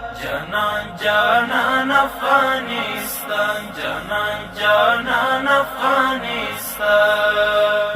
جانان جانان افغانستان، جانان جانان افغانستان.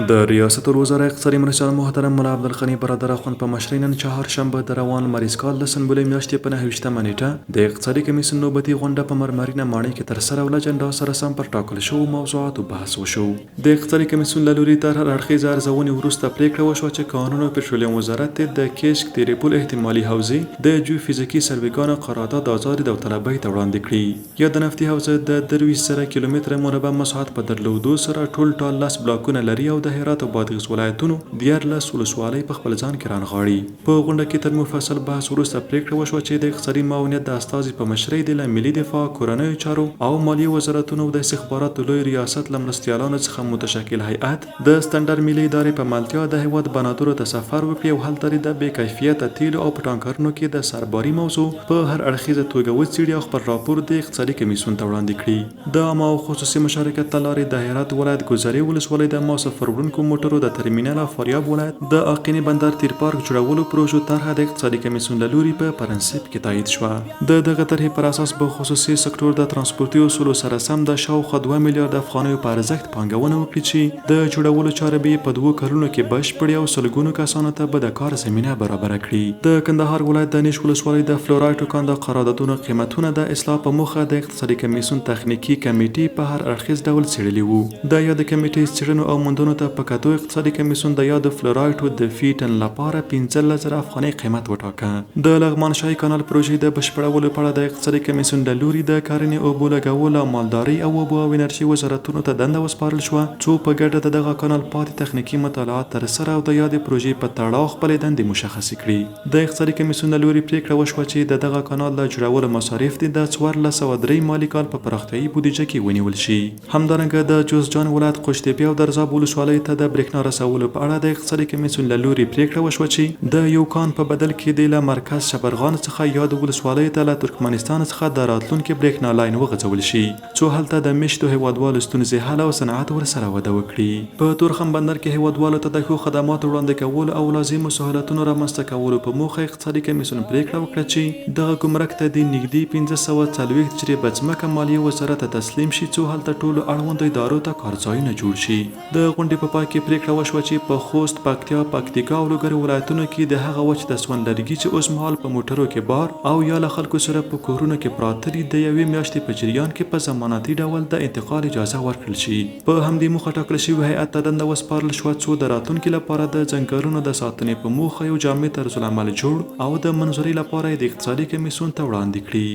د ریاست الوزراء اقتصادي مرستیال محترم ملا عبدالغني برادر اخوند په مشرۍ نن چهارشنبه د روان لمریز کال د سنبلې میاشتې په 29مه نېټه د اقتصادي کمیسیون نوبتي غونډه په مرمرینه ماڼۍ کې ترسره او له اجنډا سره سم پر ټاکل شوو موضوعاتو بحث وشو. د اقتصادي کمیسیون له لوري تر هر اړخیزه ارزونې وروسته پرېکړه وشوه چې کانونو او پټرولیم وزارت دې د کیشک تیرې پل احتمالي حوزې د جیوفزیکي سروېګانو قرارداد ازادې داوطلبۍ ته وړاندې کړي. یاده نفتي حوزه د 23,000 کیلومتره مربع مساحت په درلودو سره ټول ټال 10 بلاکونه لري او د هرات او بادغیس ولایتونو 13 ولسوالۍ په خپل ځان کې رانغاړي. په غونډه کې تر مفصل بحث وروسته پرېکړه وشوه چې د اقتصادي معاونیت د استازي په مشرۍ دې له ملي دفاع، کورنیو چارو او مالیې وزارتونو او د استخباراتو لوی ریاست له مرستیالانو څخه متشکل هیئت د ستنډر ملي ادارې په ملتیا د هېواد بنادرو ته سفر وکړي او هلته دې د بې کیفیته تېلو او په ټانکرونو کې د سرباري موضوع په هر اړخیزه توګه وڅېړي او خپل راپور دې اقتصادي کمیسیون ته وړاندې کړي. د عامه او خصوصي مشارکت له لارې د هرات ولایت ګذرې ولسوالۍ د مسافر وړونکو موټرو د ترمینل او فاریاب ولایت د آقینې بندر تیر پارک جوړولو پروژو طرحه د اقتصادي کمیسیون له لوري په پرنسیپ کې تایید شوه. د دغه طرحې پر اساس به خصوصي سکټور د ترانسپورتي اصولو سره سم د شاوخوا 2 میلیارد افغانیو په ارزښت پانګونه وکړي چې د جوړولو چارې به یې په 2 کلونو کې بشپړې او سلګونو کسانو ته به د کار زمینه برابره کړي. د کندهار ولایت د نیش ولسوالۍ د فلورایټو کان د قراردادونو قیمتونه د اصلاح په موخه د اقتصادي کمیسیون تخنیکي کمیټې په هر اړخیز ډول څېړلي وو. د یادې کمیټې څېړنو او موندنو ته په کتو اقتصادي کمیسیون د یادو فلورایټو د فی ټن لپاره 15,000 افغانۍ قیمت وټاکه. د لغمان شاهي کانال پروژې د بشپړولو په اړه د اقتصادي کمیسیون له لوري د کرنې، اوبو لګولو او مالدارۍ او اوبو او انرژۍ وزارتونو ته دنده وسپارل شوه څو په ګډه د دغه کانال پاتې تخنیکي مطالعات ترسره او د یادې پروژې په تړاو خپلې دندې مشخصې کړي. د اقتصادي کمیسیون له لوري پرېکړه وشوه چې د دغه کانال د جوړولو مصارف دې د 1403 مالي کال په پراختیايي بودیجه کې ونیول شي. همدارنګه د جوزجان ولایت قوشتېپې او درزاب ولسوالۍ ته د برېښنا رسولو په اړه د اقتصادي کمیسیون له لوري پرېکړه وشوه چې د یو کان په بدل کې دې له مرکز شبرغان څخه یادو ولسوالیو ته له ترکمنستان څخه د راتلونکي برېښنا لاین وغځول شي څو هلته د مېشتو هېوادوالو ستونزې حل او صنعت ورسره وده وکړي. په تورخم بندر کې هېوادوالو ته د ښو خدماتو وړاندې کولو او لازمو سهولتونو رامنځته کولو په موخه اقتصادي کمیسیون پرېکړه وکړه چې دغه ګمرک ته دې نږدې 540 جریبه ځمکه مالیې وزارت ته تسلیم شي څو هلته ټولو اړوندو ادارو ته کارځایونه جوړ شي. د غونډې په پای کې پرېکړه وشوه چې په خوست، پکتیا، پکتیکا او لوګر ولایتونو کې د هغه وچ د سون لرګي چې اوسمهال په موټرو کې بار او یا له خلکو سره په کورونو کې پراته دي، د یوې میاشتې په جریان کې په ضمانتي ډول د انتقال اجازه ورکړل شي. په همدې موخه ټاکل شوي هیئت ته دنده وسپارل شوه څو د راتلونکي لپاره د ځنګلونو د ساتنې په موخه یو جامع طرزالعمل جوړ او د منظورۍ لپاره یې د اقتصادي کمیسیون ته وړاندې کړي.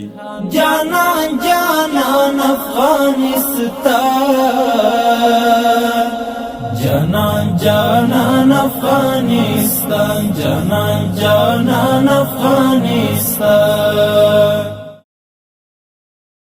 جانان جانان افغانستان، جانان جانان افغانستان، جانان جانان افغانستان.